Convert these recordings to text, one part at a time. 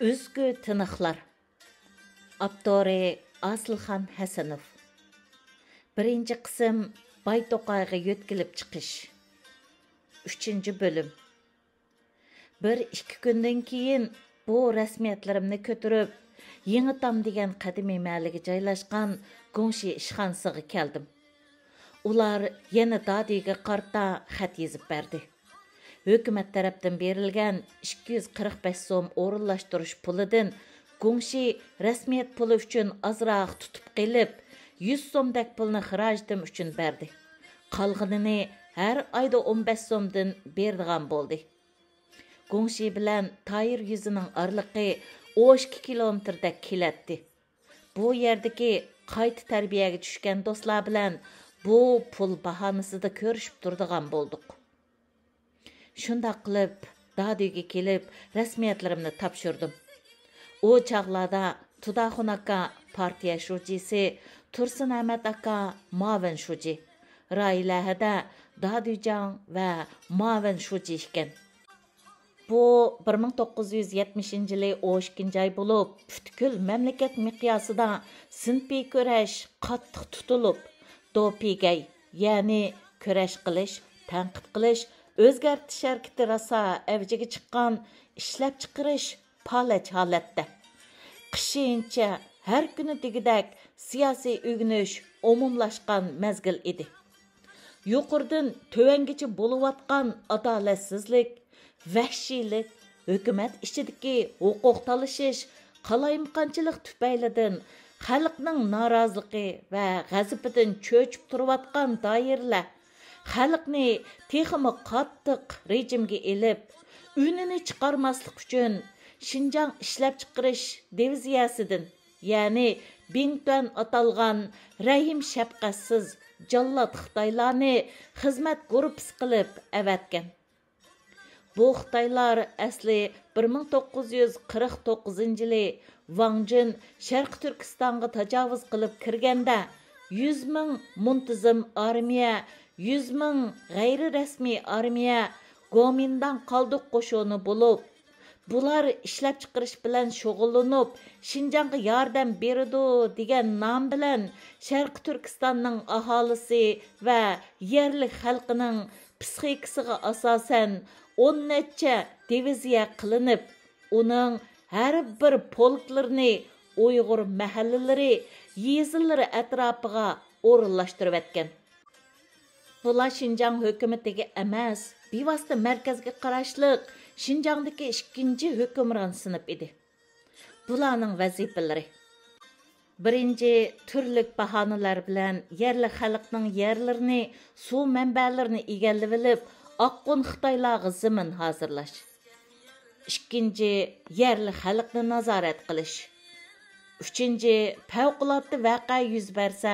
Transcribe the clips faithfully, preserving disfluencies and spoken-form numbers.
ئۈزگۈ تىنىقلار. ئاپتورى: ئاسىلخان ھەسەنوف. بىرىنچى قىسىم: باي توقايغا يۆتكىلىپ چىقىش. ئۈچىنچى بۆلۈم. بىر ئىككى كۈندىن كېيىن بۇ رەسمىيەتلىرىمنى كۆتۈرۈپ، يېڭى تام دېگەن قەدىمىي مەھەللىگە جايلاشقان گۇڭشى ئىشخانىسىغا كەلدىم. ئۇلار يەنە دادۈيگە قارىتا خەت يېزىپ بەردى. ھۆكۈمەت تەرەپتىن بېرىلگەن ئىككى يۈز قىرىق بەش سوم ئورۇنلاشتۇرۇش پۇلىدىن گۇڭشى رەسمىيەت پۇلى ئۈچۈن ئازراق تۇتۇپ قېلىپ، يۈز سومدەك پۇلنى خىراجىتىم ئۈچۈن بەردى. قالغىنىنى ھەر ئايدا ئون بەش سومدىن بېرىدىغان بولدى. گۇڭشى بىلەن تايىر يۈزىنىڭ ئارىلىقى ئون ئىككى كىلومېتىردەك كېلەتتى. بۇ يەردىكى قايتا تەربىيەگە چۈشكەن دوستلار بىلەن بۇ پۇل باھانىسىدا كۆرۈشۈپ تۇرىدىغان بولدۇق. شۇنداق قىلىپ، دادۈيگە كېلىپ، رەسمىيەتلىرىمنى تاپشۇردۇم. ئۇ چاغلاردا تۇداخۇن ئاكا پارتىيە شۇجىسى، تۇرسۇنئەمەت ئاكا مۇئاۋىن شۇجى، رايىلەھەدە دادۈيجاڭ ۋە مۇئاۋىن شۇجى ئىكەن. بۇ بىر مىڭ توققۇز يۈز يەتمىشىنچى يىلى ئون ئىككىنچى ئاي بولۇپ، پۈتكۈل مەملىكەت مىقياسىدا سىنىپىي كۈرەش قاتتىق تۇتۇلۇپ، دوپىگەي، يەنى كۈرەش قىلىش، تەنقىد قىلىش، ئۆزگەرتىش ھەرىكىتى راسا ئەۋجىگە چىققان، ئىشلەپچىقىرىش پالەچ ھالەتتە. قىشىنچە ھەر كۈنى دېگۈدەك سىياسىي ئۆگىنىش ئومۇملاشقان مەزگىل ئىدى. يۇقىرىدىن تۆۋەنگىچە بولۇۋاتقان ئادالەتسىزلىك، ۋەھشىيلىك، ھۆكۈمەت ئىچىدىكى ھوقۇق تالىشىش، قالايمىقانچىلىق تۈپەيلىدىن خەلقنىڭ نارازىلىقى ۋە غەزىپىدىن چۆچۈپ تۇرۇۋاتقان دائىرىلەر خەلقنى تېخىمۇ قاتتىق رېجىمگە ئېلىپ، ئۈنىنى چىقارماسلىق ئۈچۈن شىنجاڭ ئىشلەپچىقىرىش دىۋىزىيەسىدىن، يەنى بىڭتۈەن ئاتالغان رەھىم شەپقەتسىز جاللات خىتايلارنى خىزمەت گۇرۇپپىسى قىلىپ ئەۋەتكەن. بۇ خىتايلار ئەسلى بىر مىڭ توققۇز يۈز قىرىق توققۇزىنچى يىلى ۋاڭ جۈن شەرقىي تۈركىستانغا تاجاۋۇز قىلىپ كىرگەندە، يۈز مىڭ مۇنتىزىم ئارمىيە، يۈز مىڭ غەيرىي رەسمىي ئارمىيە، گومىنداڭ قالدۇق قوشۇنى بولۇپ، بۇلار ئىشلەپچىقىرىش بىلەن شۇغۇللىنىپ، شىنجاڭغا ياردەم بېرىدۇ دېگەن نام بىلەن شەرقىي تۈركىستاننىڭ ئاھالىسى ۋە يەرلىك خەلقىنىڭ پىسخىكىسىغا ئاساسەن ئون نەچچە دىۋىزىيە قىلىنىپ، ئۇنىڭ ھەر بىر پولكلىرىنى ئۇيغۇر مەھەللىلىرى، يېزىلىرى ئەتراپىغا ئورۇنلاشتۇرۇۋەتكەن. بۇلار شىنجاڭ ھۆكۈمىتىگە ئەمەس، بىۋاسىتە مەركەزگە قاراشلىق شىنجاڭدىكى ئىككىنچى ھۆكۈمران سىنىپ ئىدى. بۇلارنىڭ ۋەزىپىلىرى: بىرىنچى، تۈرلۈك باھانىلەر بىلەن يەرلىك خەلقنىڭ يەرلىرىنى، سۇ مەنبەلىرىنى ئىگىلىۋېلىپ، ئاققۇن خىتايلارغا زېمىن ھازىرلاش. ئىككىنچى، يەرلىك خەلقنى نازارەت قىلىش. ئۈچىنچى، پەۋقۇلئاددە ۋەقە يۈز بەرسە،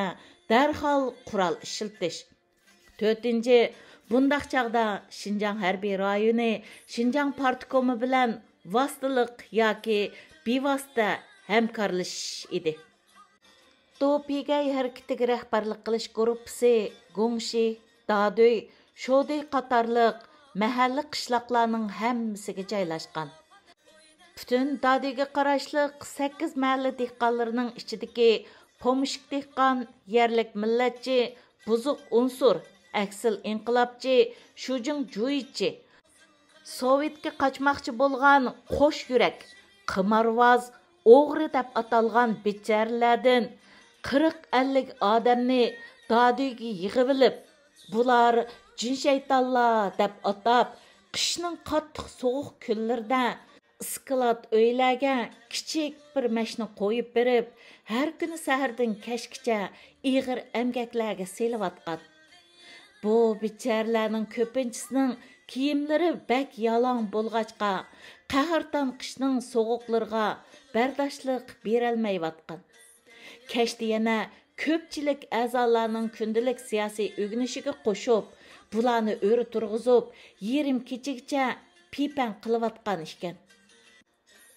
دەرھال قورال ئىشلىتىش. تۆتىنچى، بۇنداق چاغدا شىنجاڭ ھەربىي رايونى شىنجاڭ پارتكومى بىلەن ۋاسىتىلىق ياكى بىۋاسىتە ھەمكارلىشىش ئىدى. دوپىگەي ھەرىكىتىگە رەھبەرلىك قىلىش گۇرۇپپىسى گۇڭشى، دادۈي، شودى قاتارلىق مەھەللە، قىشلاقلارنىڭ ھەممىسىگە جايلاشقان. پۈتۈن دادۈيگە قاراشلىق سەككىز مەھەللە دېھقانلىرىنىڭ ئىچىدىكى پومېشچىك دېھقان، يەرلىك مىللەتچى، بۇزۇق ئۇنسۇر، ئەكسىل ئىنقىلابچى، شۇجىڭ جۇيىچى، سوۋېتكە قاچماقچى بولغان قوش يۈرەك، قىمارۋاز، ئوغرى دەپ ئاتالغان بىچارىلەردىن قىرىق ئەللىك ئادەمنى دادۈيگە يىغىۋېلىپ، بۇلار جىن شەيتانلار دەپ ئاتاپ، قىشنىڭ قاتتىق سوغۇق كۈنلىرىدە ئىسكىلات ئۆيلەرگە كىچىك بىر مەشنە قويۇپ بېرىپ، ھەر كۈنى سەھەردىن كەچكىچە ئېغىر ئەمگەكلەرگە سېلىۋاتقان. بۇ بىچارىلەرنىڭ كۆپىنچىسىنىڭ كىيىملىرى بەك يالاڭ بولغاچقا، قەھرىتان قىشنىڭ سوغۇقلىرىغا بەرداشلىق بېرەلمەيۋاتقان. كەچتە يەنە كۆپچىلىك ئەزالارنىڭ كۈندىلىك سىياسىي ئۆگىنىشىگە قوشۇپ، بۇلارنى ئۆرە تۇرغۇزۇپ، يېرىم كېچىگىچە پىپەڭ قىلىۋاتقان ئىكەن.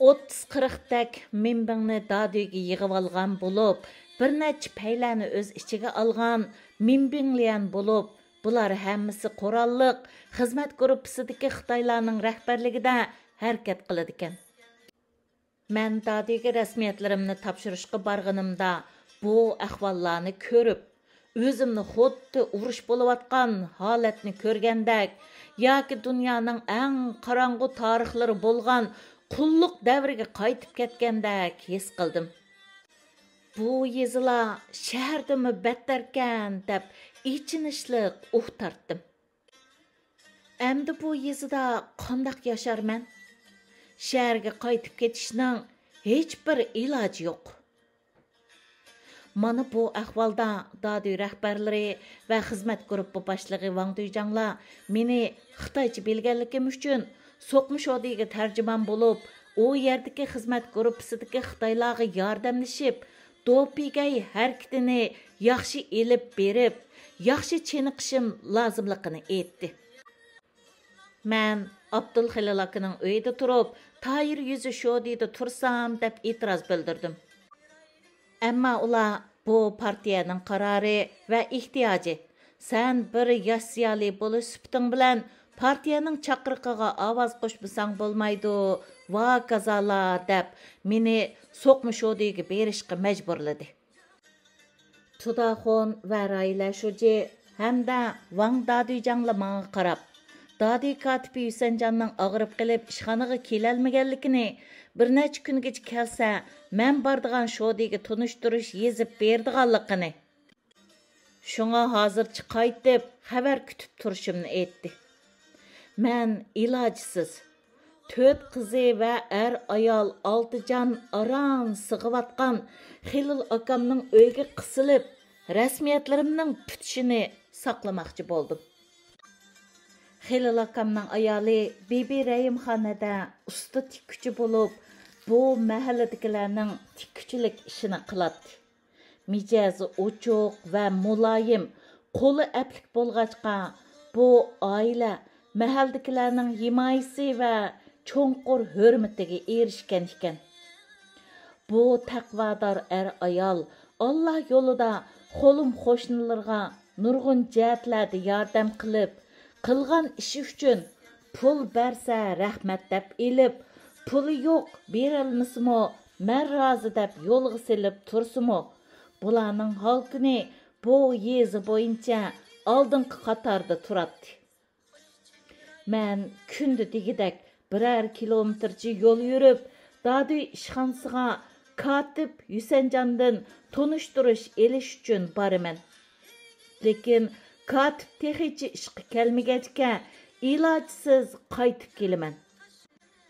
ئوتتۇز قىرىقتەك مىنبىڭنى دادۈيگە يىغىۋالغان بولۇپ، بىر نەچچە پەيلەرنى ئۆز ئىچىگە ئالغان مىنبىڭليەن بولۇپ، بۇلار ھەممىسى قوراللىق خىزمەت گۇرۇپپىسىدىكى خىتايلارنىڭ رەھبەرلىكىدە ھەرىكەت قىلىدىكەن. مەن دادۈيگە رەسمىيەتلىرىمنى تاپشۇرۇشقا بارغىنىمدا، بۇ ئەھۋاللارنى كۆرۈپ، ئۆزۈمنى خۇددى ئۇرۇش بولۇۋاتقان ھالەتنى كۆرگەندەك ياكى دۇنيانىڭ ئەڭ قاراڭغۇ تارىخلىرى بولغان قۇللۇق دەۋرىگە قايتىپ كەتكەندەك ھېس قىلدىم. بۇ يېزىلار شەھەردىنمۇ بەتتەركەن دەپ ئېچىنىشلىق ئۇھ تارتتىم. ئەمدى بۇ يېزىدا قانداق ياشارمەن؟ شەھەرگە قايتىپ كېتىشنىڭ ھېچبىر ئىلاجى يوق. مانا بۇ ئەھۋالدا دادۈي رەھبەرلىرى ۋە خىزمەت گۇرۇپپا باشلىقى ۋاڭ دۈيجاڭلار مېنى خىتايچە بىلگەنلىكىم ئۈچۈن سوقما شودىگە تەرجىمان بولۇپ، ئۇ يەردىكى خىزمەت گۇرۇپپىسىدىكى خىتايلارغا ياردەملىشىپ، دوپىگەي ھەرىكىتىنى ياخشى ئېلىپ بېرىپ، ياخشى چېنىقىشىم لازىملىقىنى ئېيتتى. مەن ئابدۇل خېلىل ئاكىنىڭ ئۆيىدە تۇرۇپ، تايىر يۈزى شودىدا تۇرسام دەپ ئېتىراز بىلدۈردۈم. ئەمما ئۇلار بۇ پارتىيەنىڭ قارارى ۋە ئېھتىياجى. سەن بىر ياش زىيالىي بولۇش سۈپىتىڭ بىلەن پارتىيەنىڭ چاقىرىقىغا ئاۋاز قوشمىساڭ بولمايدۇ، ۋا كازالا دەپ مېنى سوقما شودىگە بېرىشقا مەجبۇرلىدى. تۇداخۇن ۋە رايلە شۇجى ھەمدە ۋاڭ دادۈيجاڭلا ماڭا قاراپ، دادۈي كاتىپى يۈسەنجاننىڭ ئاغرىپ قېلىپ ئىشخانىغا كېلەلمىگەنلىكىنى، بىر نەچچە كۈنگىچە كەلسە، مەن بارىدىغان شودىگە تونۇشتۇرۇش يېزىپ بېرىدىغانلىقىنى، شۇڭا ھازىرچە قايتىپ خەۋەر كۈتۈپ تۇرۇشۇمنى ئېيتتى. مەن ئىلاجسىز، تۆت قىزى ۋە ئەر-ئايال ئالتە جان ئاران سىغىۋاتقان خېلىل ئاكامنىڭ ئۆيىگە قىسىلىپ، رەسمىيەتلىرىمنىڭ پۈتۈشىنى ساقلىماقچى بولدۇم. خېلىل ئاكامنىڭ ئايالى بىبى رەھىمخانەدە ئۇستا تىككۈچى بولۇپ، بۇ مەھەللىدىكىلەرنىڭ تىككۈچىلىك ئىشىنى قىلاتتى. مىجەزى ئوچۇق ۋە مۇلايىم، قولى ئەپلىك بولغاچقا، بۇ ئائىلە مەھەللىدىكىلەرنىڭ ھىمايىسى ۋە چوڭقۇر ھۆرمىتىگە ئېرىشكەن ئىكەن. بۇ تەقۋادار ئەر-ئايال ئاللا يولىدا قولۇم قوشنىلىرىغا نۇرغۇن جەھەتلەردە ياردەم قىلىپ، قىلغان ئىشى ئۈچۈن پۇل بەرسە رەھمەت دەپ ئېلىپ، پۇلى يوق بېرەلمىسىمۇ، مەن رازى دەپ يولغا سېلىپ تۇرسىمۇ، بۇلارنىڭ ھال-كۈنى بۇ يېزا بويىچە ئالدىنقى قاتاردا تۇراتتى. مەن كۈندە دېگۈدەك بىرەر كىلومېتىرچە يول يۈرۈپ، دادۈي ئىشخانىسىغا كاتىپ ھۈسەنجاندىن تونۇشتۇرۇش ئېلىش ئۈچۈن بارىمەن. لېكىن كاتىپ تېخىچە ئىشقا كەلمىگەچكە، ئىلاجسىز قايتىپ كېلىمەن.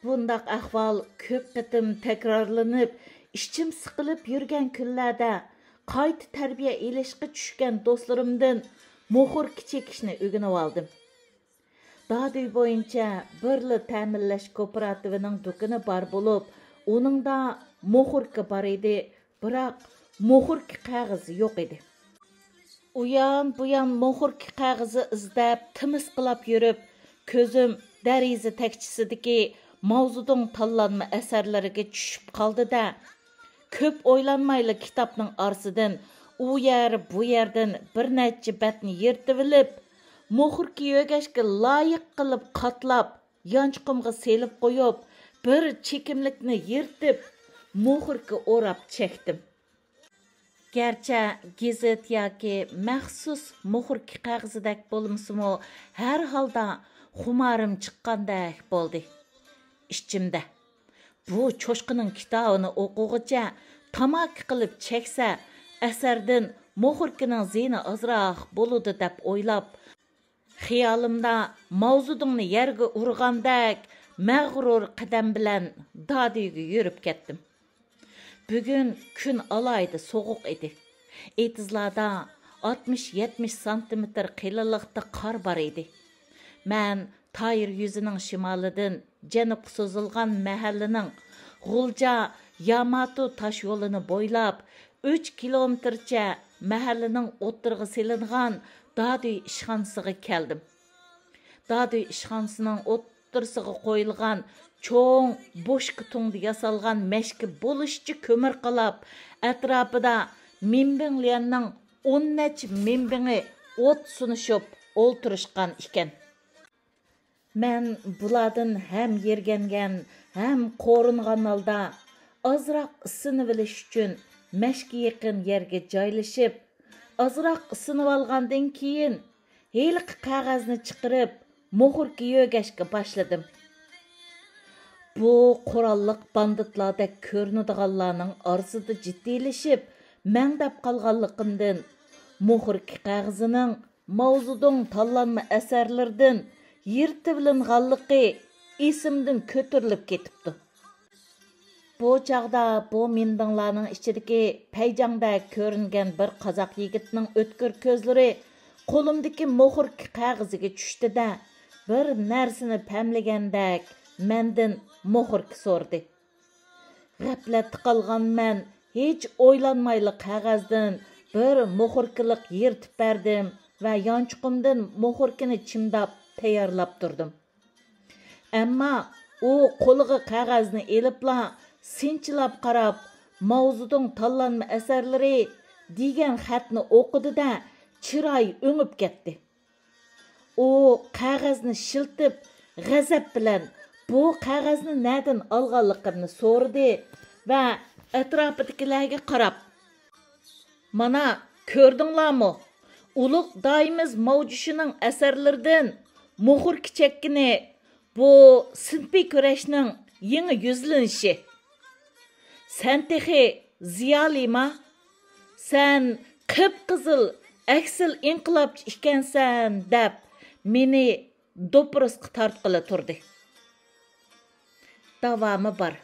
بۇنداق ئەھۋال كۆپ قېتىم تەكرارلىنىپ، ئىچىم سىقىلىپ يۈرگەن كۈنلەردە قايتا تەربىيە ئېلىشقا چۈشكەن دوستلىرىمدىن موخوركا چېكىشنى ئۆگىنىۋالدىم. دادۈي بويىچە بىرلا تەمىنلەش كوپىراتىپىنىڭ دۇكىنى بار بولۇپ، ئۇنىڭدا موخوركا بار ئىدى، بىراق موخوركا قەغىزى يوق ئىدى. ئۇيان-بۇيان موخوركا قەغىزى ئىزدەپ، تىمىسقىلاپ يۈرۈپ، كۆزۈم دېرىزە تەكچىسىدىكى ماۋزېدۇڭ تاللانما ئەسەرلىرىگە چۈشۈپ قالدى-دە، كۆپ ئويلانمايلا كىتابنىڭ ئارىسىدىن ئۇ يەر، بۇ يەردىن بىر نەچچە بەتنى يىرتىۋېلىپ، موخوركا يۆگەشكە لايىق قىلىپ قاتلاپ، يانچۇقۇمغا سېلىپ قويۇپ، بىر چېكىملىكنى يىرتىپ، موخوركا ئوراپ چەكتىم. گەرچە گېزىت ياكى مەخسۇس موخوركا قەغىزىدەك بولمىسىمۇ، ھەر ھالدا خۇمارىم چىققاندەك بولدى. ئىچىمدە، بۇ چوشقىنىڭ كىتابىنى ئوقۇغۇچە تاماكا قىلىپ چەكسە، ئەسەردىن موخوركىنىڭ زىيىنى ئازراق بولىدۇ دەپ ئويلاپ، خىيالىمدا ماۋزېدۇڭنى يەرگە ئۇرغاندەك مەغرۇر قەدەم بىلەن دادۈيگە يۈرۈپ كەتتىم. بۈگۈن كۈن ئالاھىدە سوغۇق ئىدى. ئېتىزلاردا ئاتمىش يەتمىش سانتىمېتىر قېلىنلىقتا قار بار ئىدى. مەن تايىر يۈزىنىڭ شىمالىدىن جەنۇبقا سوزۇلغان مەھەللىنىڭ غۇلجا ياماتو تاش يولىنى بويلاپ، ئۈچ كىلومېتىرچە مەھەللىنىڭ ئوتتۇرىغا سېلىنغان دادۈي ئىشخانىسىغا كەلدىم. دادۈي ئىشخانىسىنىڭ ئوتتۇرىسىغا قويۇلغان چوڭ بوشكا تۇڭدا ياسالغان مەشكە بولۇشىچە كۆمۈر قالاپ، ئەتراپىدا مىنبىڭليەننىڭ ئون نەچچە مىنبىڭى ئوت سۇنۇشۇپ ئولتۇرۇشقان ئىكەن. مەن بۇلاردىن ھەم يىرگەنگەن، ھەم قورۇنغان ھالدا، ئازراق ئىسسىنىۋېلىش ئۈچۈن مەشكە يېقىن يەرگە جايلىشىپ، ئازراق ئىسسىنىۋالغاندىن كېيىن، ھېلىقى قەغەزنى چىقىرىپ، مۇخوركا يۆگەشكە باشلىدىم. بۇ قوراللىق باندىتلاردەك كۆرۈنىدىغانلارنىڭ ئارىسىدا جىددىيلىشىپ، مەڭدەپ قالغانلىقىمدىن، مۇخوركا قەغىزىنىڭ ماۋزېدۇڭ تاللانما ئەسەرلىرىدىن يىرتىۋېلىنغانلىقى ئېسىمدىن كۆتۈرۈلۈپ كېتىپتۇ. بۇ چاغدا بۇ مىندىڭلارنىڭ ئىچىدىكى پەيجاڭدەك كۆرۈنگەن بىر قازاق يىگىتنىڭ ئۆتكۈر كۆزلىرى قولۇمدىكى مۇخوركا قەغىزىگە چۈشتى-دە، بىر نەرسىنى پەملىگەندەك مەندىن مۇخوركا سورىدى. غەپلەتتە قالغان مەن ھېچ ئويلانمايلا قەغەزدىن بىر مۇخوركىلىق يىرتىپ بەردىم ۋە يانچۇقۇمدىن مۇخوركىنى چىمداپ تەييارلاپ تۇردۇم. ئەمما ئۇ قولىغا قەغەزنى ئېلىپلا سىنچىلاپ قاراپ، ماۋزېدۇڭ تاللانما ئەسەرلىرى دېگەن خەتنى ئوقۇدى-دە، چىرايى ئۆڭۈپ كەتتى. ئۇ قەغەزنى شىلتىپ، غەزەپ بىلەن بۇ قەغەزنى نەدىن ئالغانلىقىمنى سورىدى ۋە ئەتراپىدىكىلەرگە قاراپ، مانا، كۆردۈڭلارمۇ؟ ئۇلۇغ دايىمىز ماۋجۈشىنىڭ ئەسەرلىرىدىن مۇخوركا چەككىنى بۇ سىنىپىي كۈرەشنىڭ يېڭى يۈزلىنىشى. سەن تېخى زىيالىيما؟ سەن قىپقىزىل ئەكسىل ئىنقىلابچى ئىكەنسەن دەپ مېنى دوپپىرىسقا تارتقىلى تۇردى. داۋامى بار.